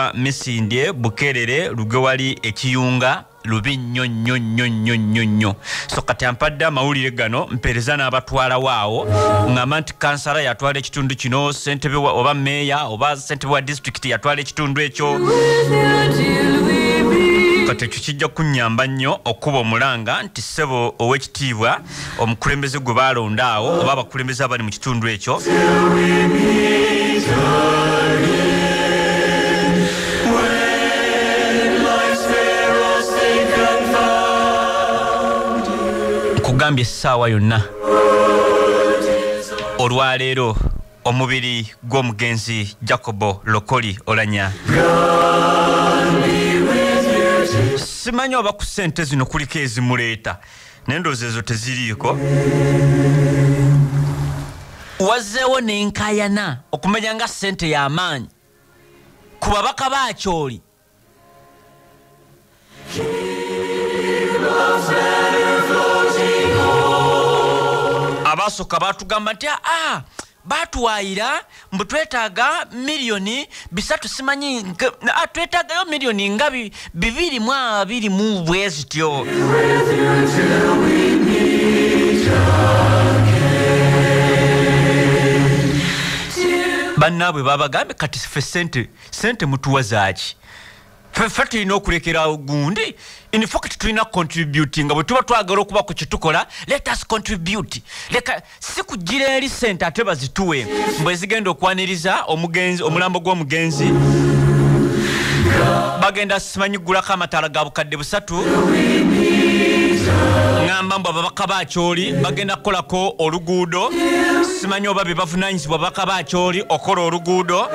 Misindye Bukerere Lugewali ekiyunga lubi nnyo nnyo nnyo nnyo nnyo nnyo. So kati ampadde amawulire gano mpeereza n'abatwala waawo ngamba nti kansala yatwala ekitundu kino, ssentebe oba meeya oba ssentebe wa disitulikiti yatwala ekitundu ekyo. Kati ekyo kijja kunnyamba nnyo okuba omulanga nti ssebo ow'ekitiibwa omukulembeze gwe baalonda awo oba abakulembeze abali mu kitundu ekyo nkugambye essaawa yonna olwaleero omubiri gw'omugenzi Jacobo Lokoli Olanya. Simanyi oba ku ssente zino kuliko ezimuleeta, naye ndowooza ezo teziriiko. Wazzeewo n'enkayana okumanya nga ssente y'amaanyi ku babaka baakyoli. Abasooka baatugamba nti aa baatuwaayira mbu twetaaga 3 million simanyi twetaagayo miliyoni nga 220 bwe zityo. Bannaabwe babagambye kati ffe sente mutuwa zaaki? Ffe tulina okulekera gundi. In fact tulina contributing nga bwe tuba twagala okuba ku kyetukola, let us contribute. Leka si kugira eri sente ate bazituwe mbwe zigenda okwaniriza omugenzi, omulambo gw'omugenzi bagenda simanyi gulako amataala ga 3,000. Ŋŋamba mbu ababaka baakyoli bagenda kukolako oluguudo, simanyi oba bye bavunaanyizibwa ababaka baakyoli okukola oluguudo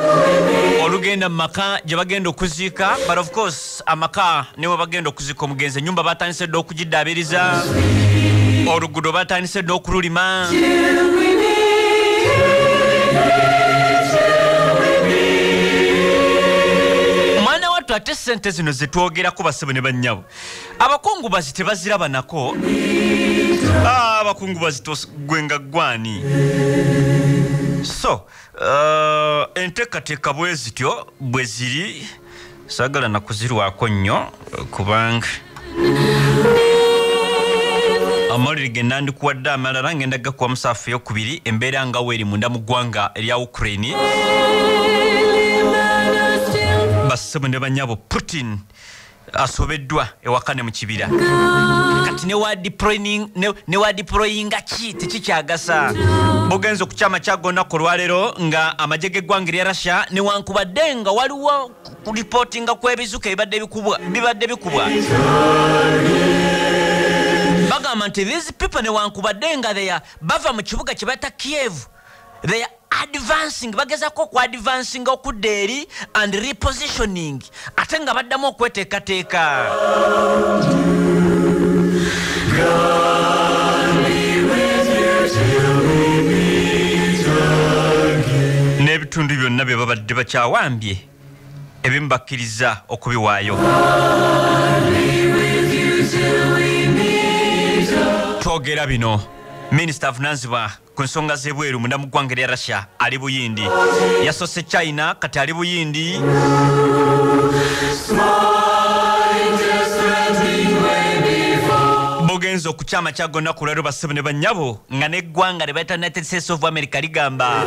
olugenda mu maka gye bagenda okuziika. But of course amaka ne we bagenda okuziika omugenzi, ennyumba batandise dda okugiddaabiriza, oluguudo batandise dda okululima. Mwana wattu ate sente zino zetwogerako bassebo ne bannyabo, abakungubazi tebaziraba nako. Abakungubazi gwe nga gwani. So enteekateeka bwe zityo bwe ziri, saagala nakuzirwako nnyo kubanga amawulire ge nandikuwadde amalala ngenda gakuwa musaafu eyokubiri. Embeera nga weeri munda mu ggwanga erya Ukraine, bassebo ne bannyabo, Putin asobeddwa ewaka ne mu kibira. Kati ne wa deployinga ki tekikyagasa. Bugenza okukyama kyagonnaku olwaleero nga amagye g'eggwanga erya Russia, newankubadde nga waliwo kulipootinga kw'ebizuka ebibadde bikubwa, bagamba nti these people newankubadde nga they are bava mu kibuga kye bayita Kiev, they are advancing, bagezako oku advancing okudda eri and repositioning, ate nga baddamu okweteekateeka. N'ebitundu byonna bye babadde bakyawambye ebimu bakkiriza okubiwaayo. Twogera bino, minisita avunaanyizibwa ku nsonga z'ebweru munda mu ggwanga erya Russia ali Buyindi. Yasoose China, kati ali Buyindi. Bugenza okukyama kyagonna ku lwaliro bassebo ne bannyabo nga n'eggwanga lye bayita United States of America ligamba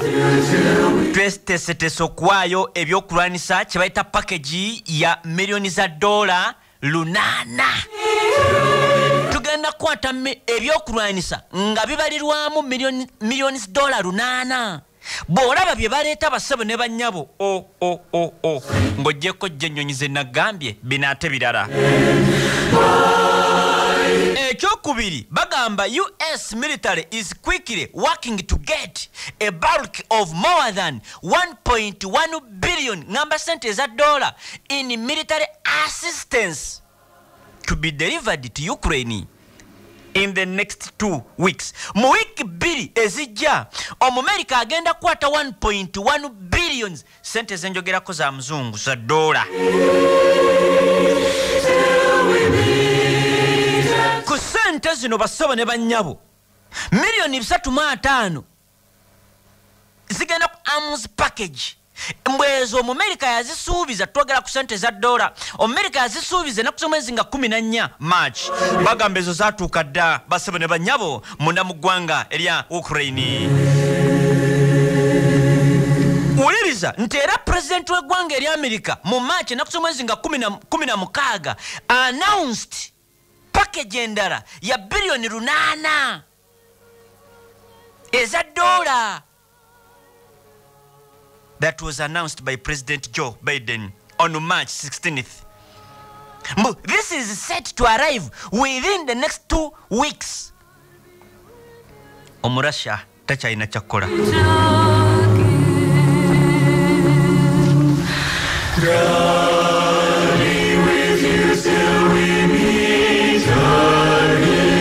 tweteeseteese okuwaayo ebyokulwanisa kye bayita package ya miliyoni za dola 800. Tugenda kukwata ebyokulwanisa nga bibalirwamu miliyoni dola 800. Bw'olaba bye baleeta bassebo ne bannyabo, o o o o ng'oggyeko jjo ennyonyi ze nagambye bino ate birala. Ekyokubiri bagamba US military is quickly working to get a bulk of more than 1.1 billion, ngamba sente eza dola, in military assistance to be delivered to Ukraine in the next 2 weeks. Mu wiiki 2 ezijja Omumerika agenda kukwata 1.1 billions, sente zenjogerako za muzungu za dola. Ku sente zino bassebo ne bannyabo, 350 million zigenda ku arms package. Mbwezo Omumerika yazisuubiza, twogera ku sente za dola. Omumerika yazisuubiza ennaku z'omwezi nga 14 March. Bagamba ezo zaatuuka dda, basebo ne bannyabo, munda mu ggwanga erya Ukraine. Wuliriza nti era pulezidenti w'eggwanga erya Amerika mu March ennaku z'omwezi nga 16 announced package endala ya biliyoni 8 eza dola. That was announced by President Joe Biden on March 16th. This is set to arrive within the next 2 weeks. Omurasha takyalina kyakukola. God be with you till we meet again.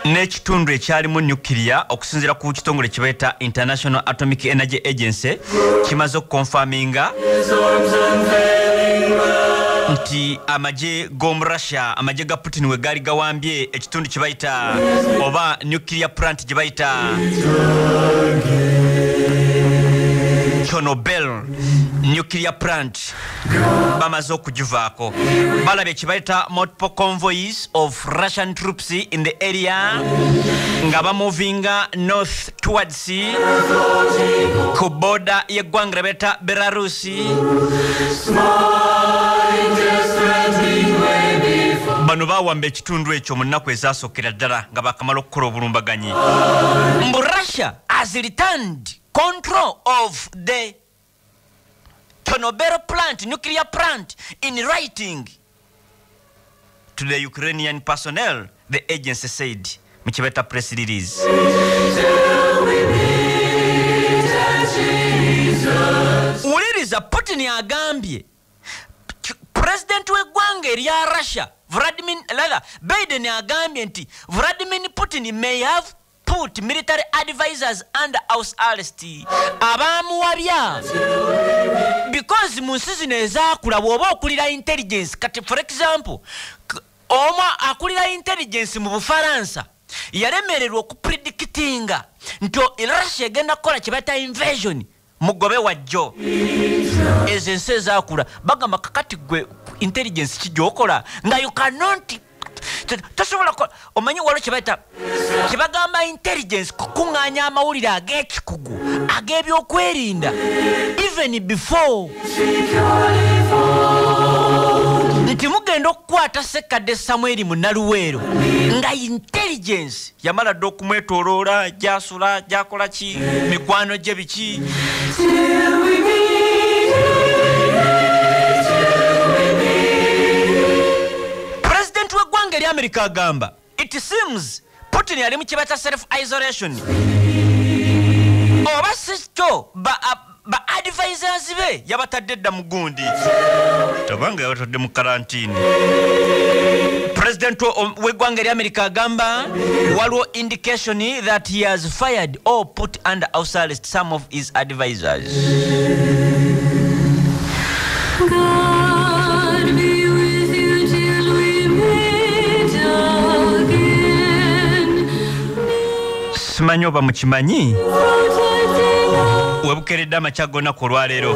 N'ekitundu ekyalimu nuclear okusinziira ku kitongole kibayita International Atomic Energy Agency kimaze okukonfaminga His arms unfailing love. nti amagye g'omu Russia, amagye ga Putin we gaali gawambye ekitundu kye bayita oba nuclear plant gye bayita Chernobyl nuclear plant bamaze okugivaako. Balabye kye bayita multiple convoys of Russian troops in the area nga bamovinga north towards ku border y'eggwanga lye bayita Belarus. Smiling, desperately way before. Bano bawamba ekitundu ekyo mu nnaku ezasookera ddala nga bakamala okukola obulumbaganyi. Mbu Russia has returned control of the Chernobyl plant, nuclear plant, in writing to the Ukrainian personnel, the agency said mu kibeta press release. Till we meet at Jesus. Wuliriza, Putin agambye pulezidenti w'eggwanga erya Russia Vladimir rather Biden agambye nti Vladimir Putin may have put military advisors under house arrest, abamuwabya, because mu nsi zino ezaakula bw'oba okulira intelligence, kati for example omu akulira intelligence mu Bufaransa yalemererwa okupredictinga nti Russia egenda kukola kye bayita invasion, mugobe wajjo. Ezo ensi ezaakula bagamba kakati gwe intelligence ki gy'okola nga you cannot, tosobola omanyi waliwo kye bayita kye bagamba intelligence, kukuŋŋaanya amawulire ag'ekikugu ag'ebyokwerinda even before nti mugenda okukwata Ssekadde Samuel Munnaluweero nga intelligence yamala dda okumwetooloola gy'asula gy'akola ki mikwano gye biki. Till we meet again, till we meet. Pulezidenti w'eggwanga erya Amerika agamba it seems Putin yali mu kye bayita self isolation, oba si kyo ba advisors be yabatadde dda mu gundi tabanga yabatadde mu karantini. President w'eggwanga erya Amerika agamba waliwo indication that he has fired or put under house arrest some of his advisors. God be with you till we meet again. Simanyi oba mukimanyi, webukeredde amakya g'olunaku olwaleero,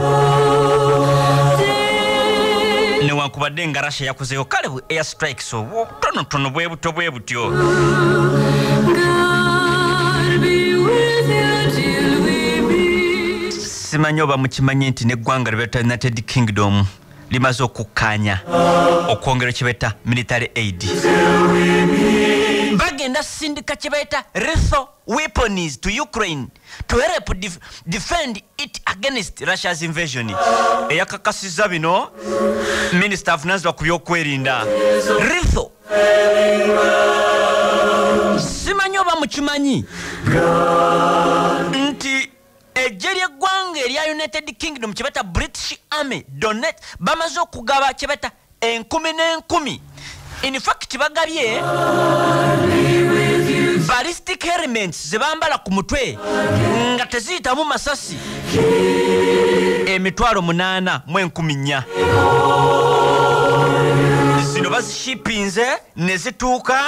newankubadde nga Russia yakozeeyo kale bu air strikes obutonotono bwe buto bwe butyo. God be with you till we meet. Simanyi oba mukimanyi nti n'eggwanga lye bayita United Kingdom limaze okukkaanya okwongera kye bayita military aid. Bagenda sindika kye bayita lethal weapons to Ukraine to help defend it against Russia's invasion. Eyakakasizza bino minisita avunaanyizibwa ku byokwerinda. Lethal. Simanyi oba mukimanyi nti eggye ly'eggwanga erya United Kingdom kye bayita British Army donate bamaze okugaba kye bayita enkumi n'enkumi. In fact bagabye ballistic helmets ze bambala ku mutwe nga teziyitamu masasi 8,400. Zino bazishipinze ne zituuka,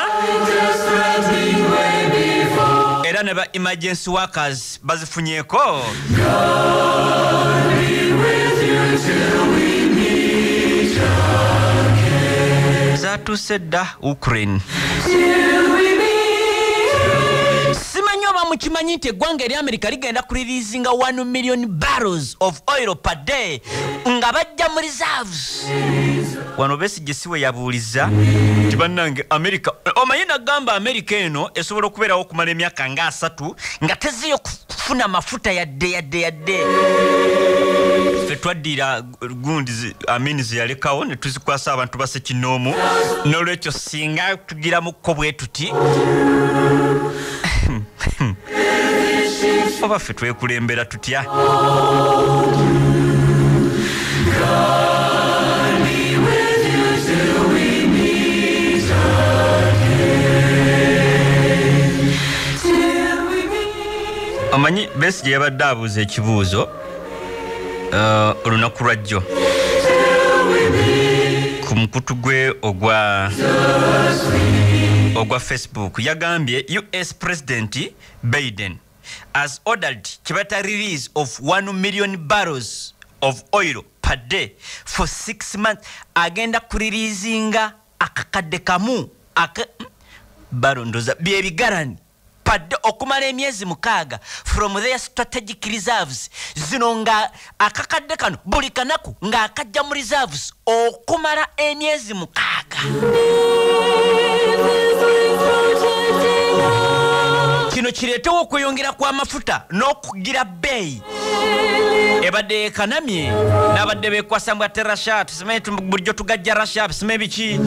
era ne ba emergency workers bazifunyeeko. Zatuuse dda Ukraine. Simanyi oba mukimanyi nti eggwanga erya America ligenda kureleasinga 1 million barrels of oil per day nga bajja mu reserves. Wano Besigye si we yabuuliza nti bannange America, omanyi nagamba America eno esobola okubeerawo okumala emyaka nga 3 nga teziyo kufuna mafuta yadde yadde yadde. Ffe twaddira gundi Amini ze yalekawo ne tuzikwasa abantu basekinoomu, n'olwekyo singa tugiramukko bwe tuti oba ffe twekulembera tutya? Omanyi Besigye yabadde abuuza ekibuuzo olunaku lwajjo ku mukutu gwe ogwa Facebook. Yagambye US President Biden has ordered kibata release of 1 million barrels of oil per day for 6 months. Agenda kureleasinga akakadde kamu baro ndoza byebigarani padde okumala emyezi 6 from their strategic reserves. Zino nga akakadde kano buli kanaku nga akajja mu reserves okumala emyezi 6. Kino kireetewo okweyongera kw'amafuta n'okugira bbeeyi ebadde ekanamye n'abadde beekwasa mbwa ate Russia, tusimanyi bulijjo tugajja Russia, tusimanyi biki.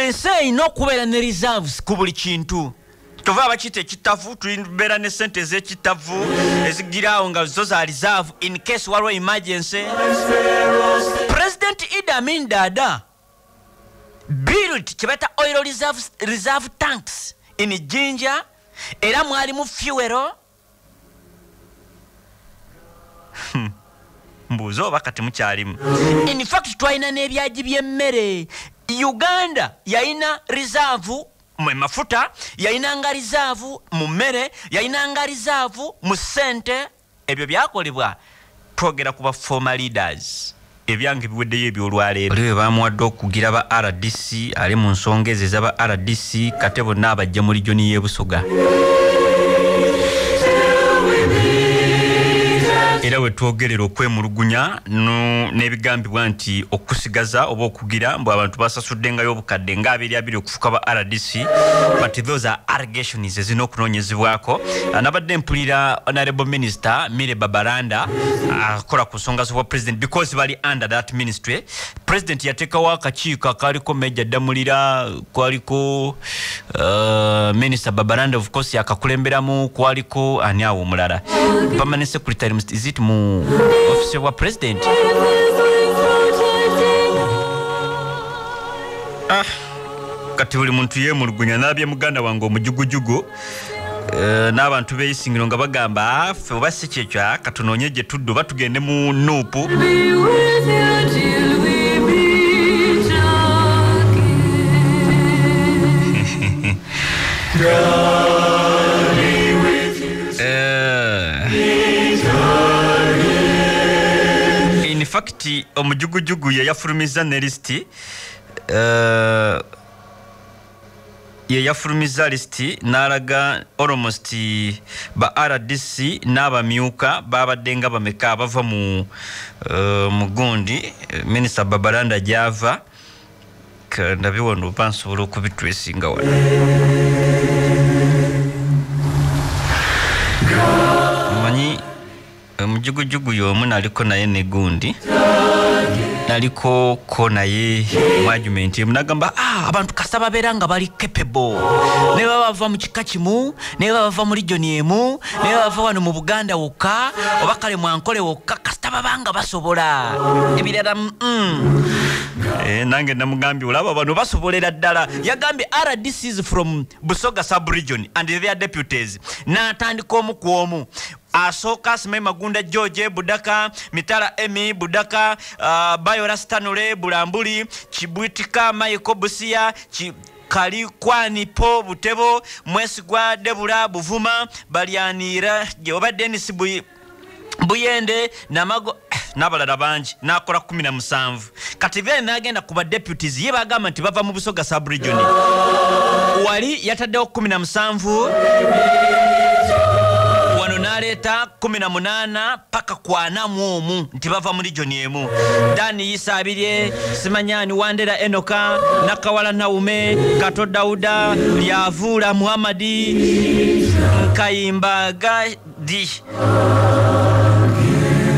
Ensi erina okubeera ne reserves ku buli kintu. Tova abakiyita ekitavu, tubeera ne ssente ez'ekitavu ezigiraawo nga zo za reserve in case waliwo emergency. President Idi Amin Dada built kye bayita oil reserve tanks in Jinja, era mwalimu fuel. Mbuuza oba kati mukyalimu. In fact twalina n'ebyagi by'emmere. Uganda yalina reserve mu mafuta, yalinanga reserve mu mmere, yalinanga reserve mu ssente. Ebyo byakolebwa twogera ku ba former leaders. Ebyange biweddeyo ebyolwaleero. Oli we bamuwadde okugira ba RDC, ali mu nsonga ezo ez'aba RDC, kate bonna abajja mu regioni y'e Busoga. Era we twogerera okwemulugunya n'ebigambibwa nti okusigaza oba okugira mbu abantu basasuddengayo obukadde nga 22 okufuka ba RDC, but those are allegations ezirina okunoonyezebwako. Nabadde mpulira Honorable Minister Mire Babalanda akola ku nsonga z'obwa president because bali under that ministry. President yateekawo akakiiko akaaliko Major Damulira, kwaliko Minister Babalanda of course yakakulemberamu, kwaliko ani awo omulala permanent secretary, is it mu office wa president? Kati buli muntu yeemulugunya. Nalabye muganda wange omujugujugu n'abantu beeyisingiro nga bagamba ffe oba si kyekyo katunoonye gye tudde oba tugende mu nuupu. In fact omujugujugu ye yafulumiza ne lisiti, ye yafulumiza lisiti n'alaga almost ba RDC n'abamyuka babadde nga bameka abava mu mugundi Minister Babalanda gy'ava. Ndabiwona oba nsobola okubitresinga wano. Omanyi omujugujugu y'omu naliko naye ne gundi naliko ko naye mu argument emu nagamba abantu kasita babeera nga bali capable, ne baba bava mu kika kimu, ne baba bava mu region emu, ne baba bava wano mu Buganda wokka oba kale mu Ankole wokka, kasita baba nga basobola ebirala. Nange namugambye olaba bano basobolera ddala. Yagambye RDCs from Busoga sub-region and their deputies. N'atandika omu ku omu. Asooka Simanyi Magunda George Budaka, Mitala Emi Budaka, Bayora Stanley Bulambuli, Kibwitika Michael Busia, Kalikwani Po Butebo, Mwesigwa Debula Buvuma, Balyanira oba Dennis Buyende, Namago n'abalala bangi, n'akola 17. Kati then n'agenda ku ba deputies ye bagamba nti bava mu Busoga sub-region. Wali yataddewo 17, wano n'aleeta 18 paka ku 41 nti bava mu region emu. Dani Isabirye, Simanyani Wandera Enoka, Nakawala Naume, Kato Dauda, Lyavula Muhammadi, Nkayimba Gadi,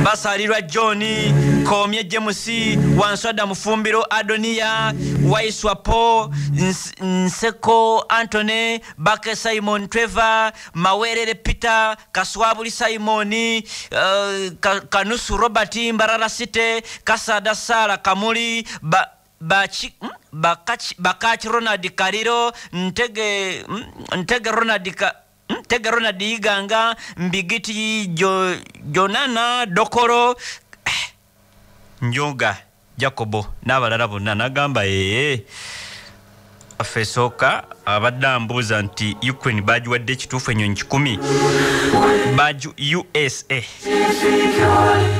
Basalirwa John, Komye James, Wanswada Mufumbiro Adonia, Waiswa Paul, Nseko Anthony, Bake Simon Trevor, Mawerere Peter, Kaswabuli Simoni, Kanusu Robert, Mbarara City, Kasada Sara Kamuli, Bakachi Ronald Kariro, Ntege Ronald Ntege Ronald Iganga, Mbigiti Jonana Dokoro, Njoga Jacobo n'abalala bonna. N'agamba affe esooka abadde ambuuza nti Ukraine bagiwadde ekituufu ennyonyi 100 bagi USA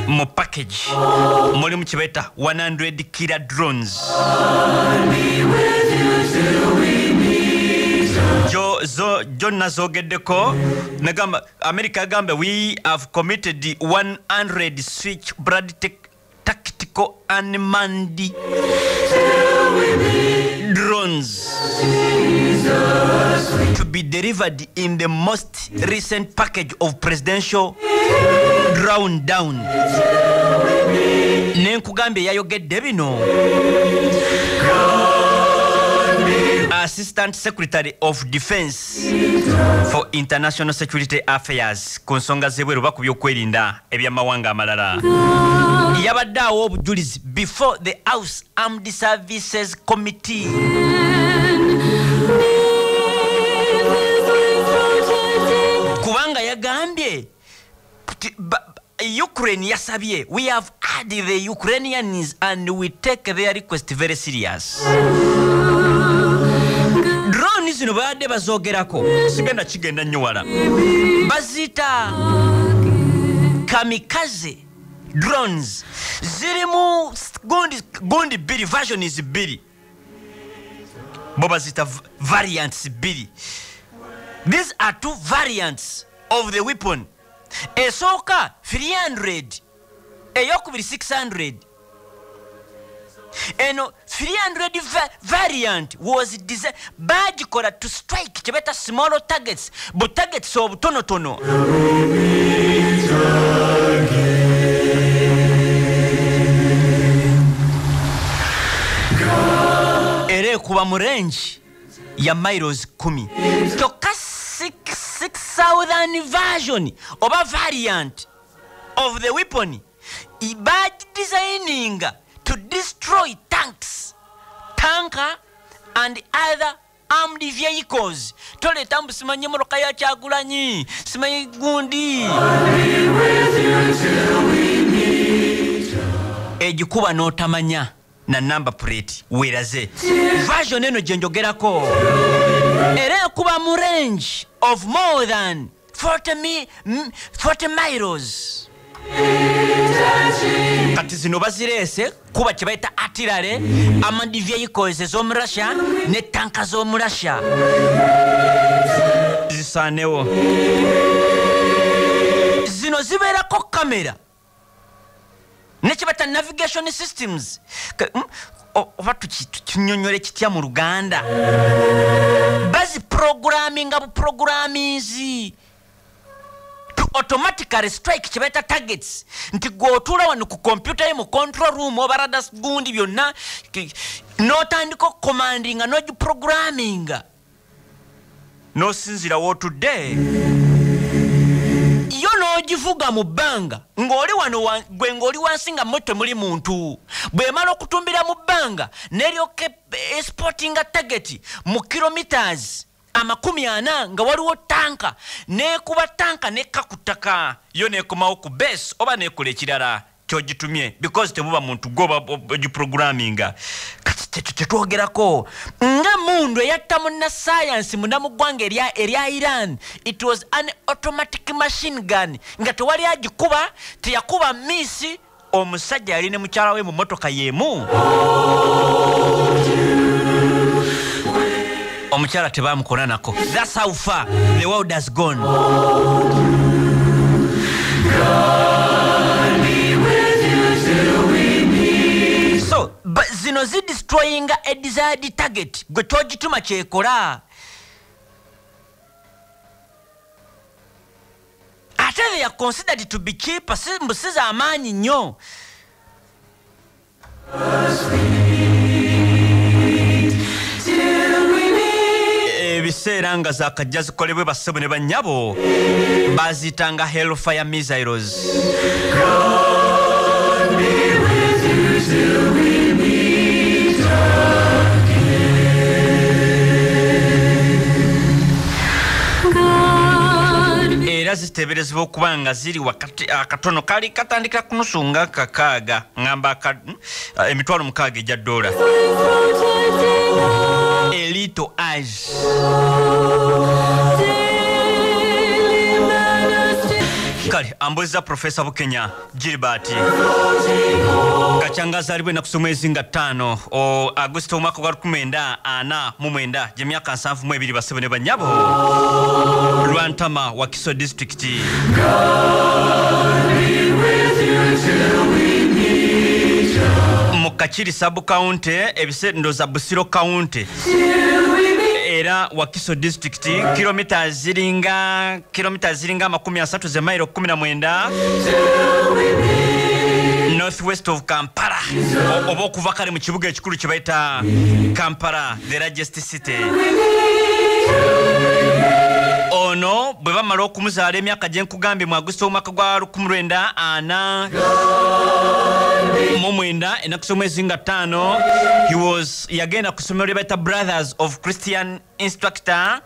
mu package mulimu kye bayita 100 killer drones. John nazogeddeko nagamba America agamba we have committed 100 switchblade tactical unmanned drones to be delivered in the most recent package of presidential drone down. Nenkugambye yayogedde bino Assistant Secretary of Defense for International Security Affairs ku nsonga z'ebweru oba ku byokwerinda eby'amawanga amalala. Yabadde awo obujulizi before the House Armed Services Committee. Kubanga yagambye Ukraine yasabye, we have had the Ukrainians and we take their request very serious. Drone zino babadde bazoogerako, sigenda kigenda nnyo wala, baziyita kamikaze drones. Zirimu gundi bbiri, versions bbiri, bo baziyita variants bbiri. These are two variants of the weapon. Esooka 300, eyokubiri 600. Eno 300 variant was designed bagikola to strike kye bayita small targets, bu targets obutonotono. Era ekuba mu range ya miles 10. Kyokka 6,000 version oba variant of the weapon bagidesigning to destroy tanks, tanker and other armed vehicles. Toleeta mbu simanyi emmotoka ya Kyagulanyi, simanyi gundi. Egikuba n'otamanya na number plate weeraze. Version eno gye njogerako era ekuba mu range of more than 40 miles. Kati zino bazireese kuba kye bayita artillery, armored vehicles ez'omu Russia ne tanka z'omu Russia zisaanewo. Zino zibeerako kamera ne kye bayita navigation systems. Oba tukinyonnyole kitya mu Luganda? Baziprogramminga buprogramminzi to automatically strike kye bayita targets. Nti gw'otuula wano ku kompyuta ye mu control room oba radar gundi byonna n'otandika okucommandinga n'ogiprogramminga n'osinziira w'otudde yo n'ogi N'egivuga mu bbanga ng'oli wano gwe ng'oli wansi nga mmwe temuli muntu. Bw'emala okutumbira mu bbanga n'eryoka esportinga target mu kilometers 40 nga waliwo tanka, n'ekuba tanka n'ekka ku ttaka, yo n'ekomawo ku base oba n'ekola ekirala kyogitumye, because temuba muntu gwoba ogiprogramminga. Kati kyekyo kyetwogerako nga mundu eyatta munnasayansi munda mu ggwanga erya Iran. It was an automatic machine gun nga tewali agikuba, teyakuba miisi. Omusajja yali ne mukyala we mu motoka y'emu, omukyala tebamukola nako. That's how far the world has gone. So zino zidestroyinga a desired target gwe kyogituma kyekola. Ate they are considered to be cheaper, mbu si za amaanyi nnyo. Ebiseera nga zakajja zikolebwe bassebo ne bannyabo, baziyitanga hellfire missiles. Era ziteeberezebwa okuba nga ziri wakati akatono kali katandika ku nusu nga kakaaga, ngamba 6,000 egya dola. Elito age. Kale ambuuza Profesa Bukenya Gilbert Kacanga azaalibwa ennaku z'omwezi nga 5 August omwaka gwa 1949, gy'emyaka 72 bassebo ne bannyabo, Lwantama, Wakiso District. Mu Kakiri sub county, ebisendo za Busiro county, era Wakiso District, kilomita ziringa 30 ze mailo 19 northwest of Kampala, oba okuva kale mu kibuga ekikulu kye bayita Kampala, the largest city. Ono bwe bamala okumuzaala emyaka gye nkugambye mu August omwaka gwa 1949, ennaku z'omwezi nga 5, he was yagenda ku ssomero lye bayita Brothers of Christian Instructor.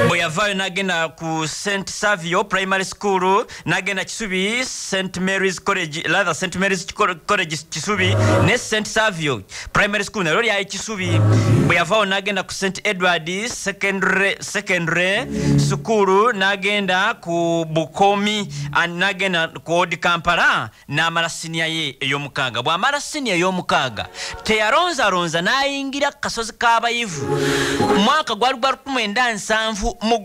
Bwe yavaayo n'agenda ku St Savio Primary School, n'agenda Kisubi St Mary's College, rather St Mary's College Kisubi ne St Savio Primary School nalyo lyali Kisubi. Bwe yavaayo n'agenda ku St Edward Secondary School, n'agenda ku Bukomi, n'agenda ku Old Kampala, n'amala siniya ye ey'omukaaga. Bw'amala siniya ey'omukaaga teyalonzalonza, n'ayingira ku kasozi k'abayivu. Mwaka gwali gwa 1971,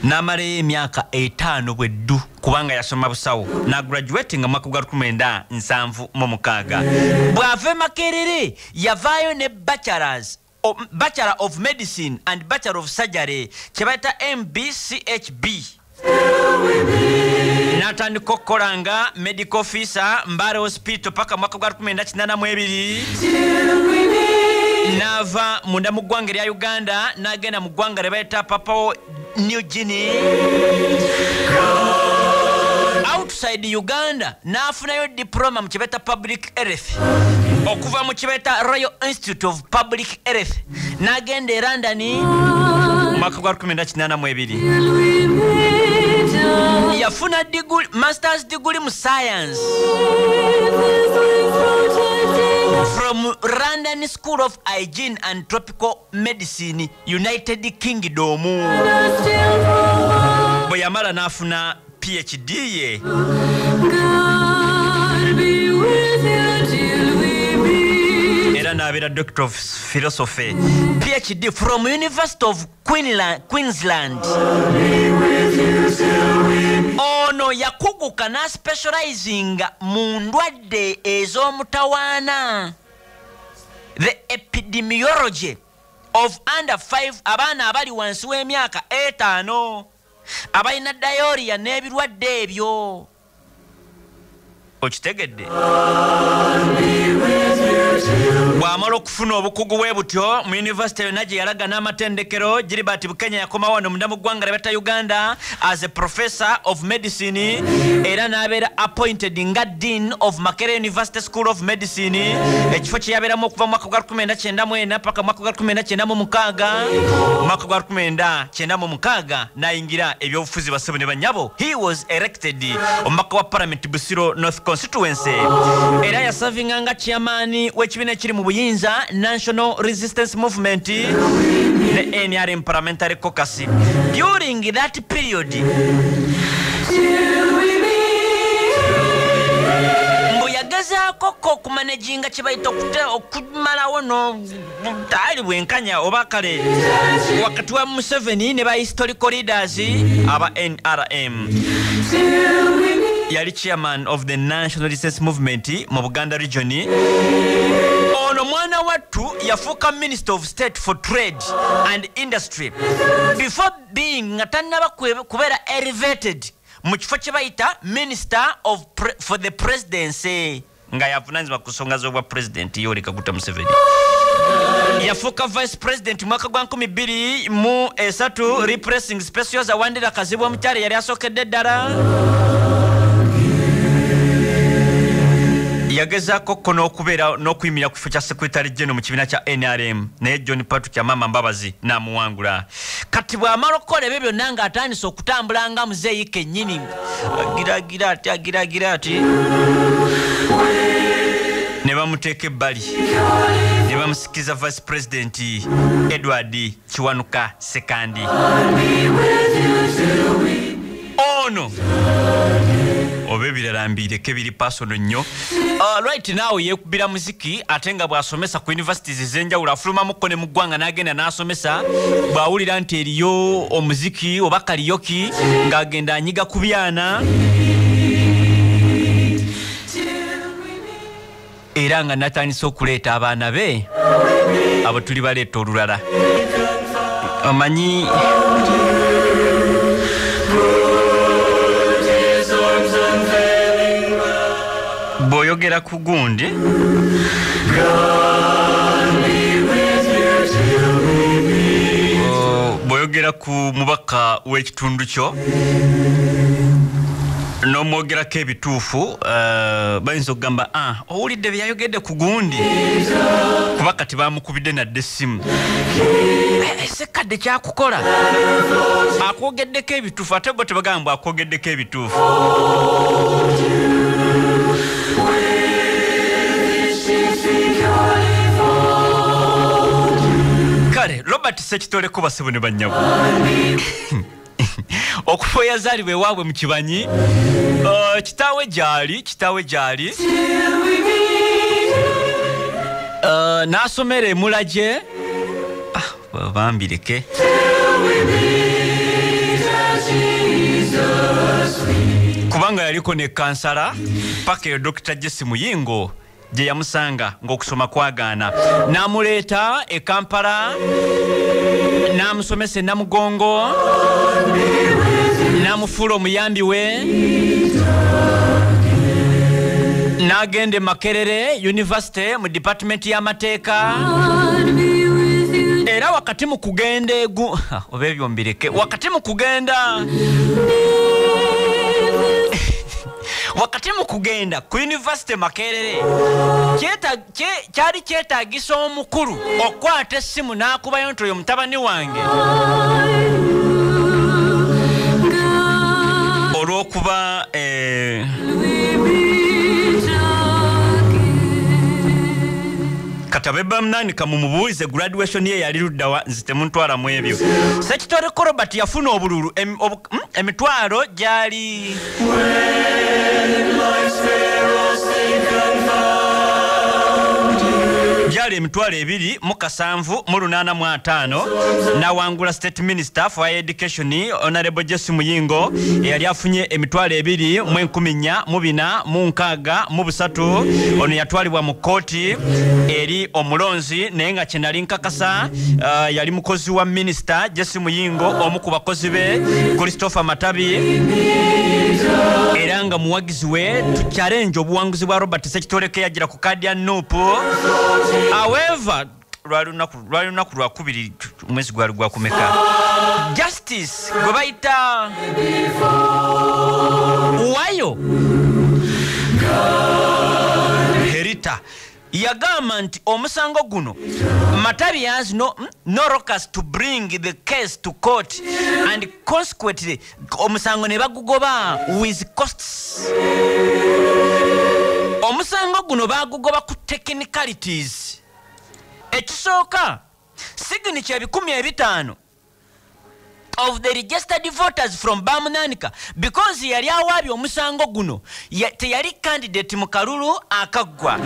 n'amalayo emyaka 5 bweddu, kubanga yasoma busawo, n'agraduate nga mwaka gwa 1976. Bw'ava e Makerere yavaayo ne Bachelor of Medicine and Bachelor of Surgery kye bayita MBCHB. N'atandika okukola nga medical officer Mbale Hospital paka mwaka gwa 1982. N'ava munda mu ggwanga erya Uganda n'agenda mu ggwanga lye bayita Papua New Guinea. Outside Uganda n'afunayo diploma mu kye bayita public health okuva mu kye bayita Royal Institute of Public Health, n'agenda e London mwaka gwa 1982. Yafuna degree, masters degree mu science from London School of Hygiene and Tropical Medicine, United Kingdom. Bwe yamala n'afuna PhD ye. Era n'abeera Doctor of Philosophy, PhD from University of Queensland. Ono yakuguka n'aspecializinga mu ndwadde ez'omutawaana, the epidemiology of under 5, abaana abali wansi w'emyaka 5 abalina diarrhea n'ebirwadde ebyo. Okitegedde? Bw'amala okufuna obukugu bwe butyo mu university yonna gye yalaga n'amatendekero, Gilbert Bukenya yakomawo wano munda mu ggwanga lye bayita Uganda as a professor of medicine, era n'abeera appointed nga dean of Makerere University School of Medicine, ekifo kye yabeeramu okuva mu mwaka gwa 1994 paka mwaka gwa 1996. Mwaka gwa 1996 n'ayingira ebyobufuzi, basebo ne bannyabo. He was elected omubaka wa parliament Busiro North constituency, era yaservinga nga chairman w'ekibiina ekiri mu buyinza National Resistance Movement ne NRM Parliamentary Caucus. During that period, mbu yagezaako ko okumanaginga kye bayita okumalawo nobutaali bwenkanya oba kale wakati wa Museveni ne ba historical leaders aba NRM. Yali chairman of the National Resistance Movement mu Buganda region. Ono mwana wattu yafuuka Minister of State for Trade and Industry before being nga tannaba kubeera elevated mu kifo kye bayita Minister of for the Presidency, nga yavunaanyizibwa ku nsonga z'obwa president Yoweri Kaguta Museveni. Yafuuka vice president mwaka gwa 2003, replacing Specioza Wandira Kazibwe omukyala yali asookedde ddala. Yagezaako ko n'okubeera n'okuyimirira ku kifo kya secretary general mu kibiina kya NRM, naye John Patrick Amama Mbabazi n'amuwangula. Kati bw'amala okukola ebyo byonna ng'atandise okutambula nga muzeeyi kennyini, agiragira ati agiragira ati, ne bamuteeka ebbali ne bamusikiza vice president Edward Kiwanuka Ssekandi. Ono oba ebirala mbireke biri personal nnyo. Right now yeekubira muziki, ate nga bw'asomesa ku universities ez'enjawulo afulumamuko ne mu ggwanga n'agenda n'asomesa. Bw'awulira nti eriyo omuziki oba karaoke ng'agenda anyiga ku byana, era nga natandise okuleeta abaana be abo tuli baleeta olulala. Omanyi bw'oyogera ku gundi bw'oyogera ku mubaka w'ekitundu kyo n'omwogerako ebituufu, bayinza okugamba owulidde bye yayogedde ku gundi, kuba kati bamukubidde nadde essimu. Sekadde kyakukola akwogeddeko ebituufu, ate bo tebagamba akwogeddeko ebituufu. Kale Robert Ssekitoleko, basebo ne bannyabo, okufa yazaalibwa ewaabwe mu Kibanyi, kitaawe gyali n'asomera e Mulagye. Bambireke kubanga yaliko ne kansala paka eyo Dr. Jesse Muyingo gye yamusanga ng'okusoma kwagaana, n'amuleeta e Kampala n'amusomesa e Namugongo n'amufuula omuyambi we, n'agenda e Makerere University mu department y'amateeka. Era wakati mu kugenda oba ebyo mbireke, wakati mu kugenda ku University Makerere kyali kyetaagisa omukulu okwata essimu n'akubayo nti oyo mutabani wange, olw'okuba kati abebbamunaanika mumubuulize graduation ye yali luddawa, nze temuntwalamu ebyo. Ssekitoleko Robert yafuna obululu emitwalo gyali 27,785, n'awangula State Minister for Higher Education Honorable Jesse Muyingo eyali afunye 24,463. Ono yatwalibwa mu kkooti eri omulonzi, naye nga kye nali nkakasa yali mukozi wa Minisita Jesse Muyingo, omu ku bakozi be Christopher Matabi, era nga muwagizi we. Tuchallenge obuwanguzi bwa Robert Ssekitoleko yagira ku kaadi ya NUP. However, lwali lunaku lwakubiri, omwezi gwali gwakumeka, Justice gwe bayita Wayo Herita yagamba nti omusango guno Matabi has no locus to bring the case to court, and consequently omusango ne bagugoba with costs. Omusango guno bagugoba ku technicalities. Ekisooka, signature 5,000 of the registered voters from Bamunanika, because yali awaabye omusango guno teyali candidate mu kalulu akaggwa,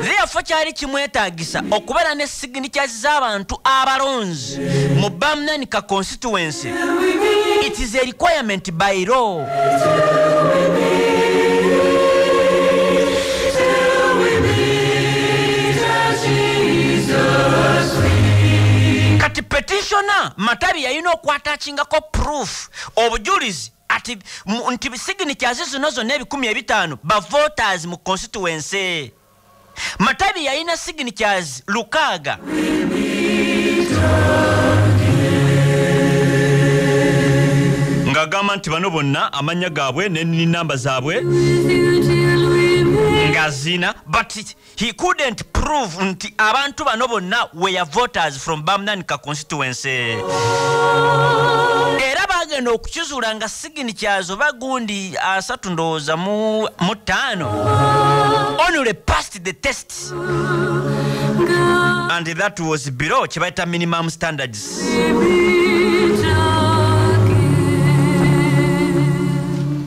therefore kyali kimwetaagisa okubeera ne signatures z'abantu abalonzi mu Bamunanika constituency. It is a requirement by law. Kati petitioner Matabi yalina okwatachingako proof, obujulizi ati nti signatures zino zonna 5,000 ba voters mu constituency. Matabi yalina signatures 6. Ng'agamba nti bano bonna amannya gaabwe ne namba zaabwe ngazina, but he couldn't prove nti abantu bano bonna were voters from Bamunanika constituency. Era bagenda okukizuula nga signatures oba gundi 3 ndowooza mu 5 only passed the test, and that was below kye bayita minimum standards.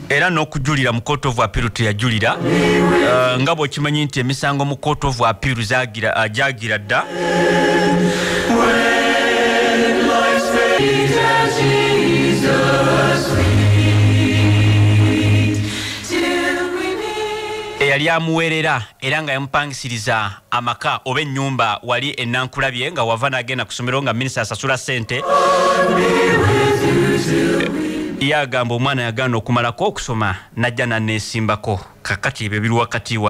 Era n'okujulira mu court of appeal teyajulira, nga bw'okimanyi nti emisango mu court of appeal gyagira dda. Eyali amuweerera era nga yamupangisiriza amaka oba ennyumba wali e Nankulabye, nga wava n'agenda ku ssomero nga minisita asasula ssente, yagamba omwana yagaana okumalako okusoma n'ajja n'anneesimbako. Kakati ebyo biri wakati wa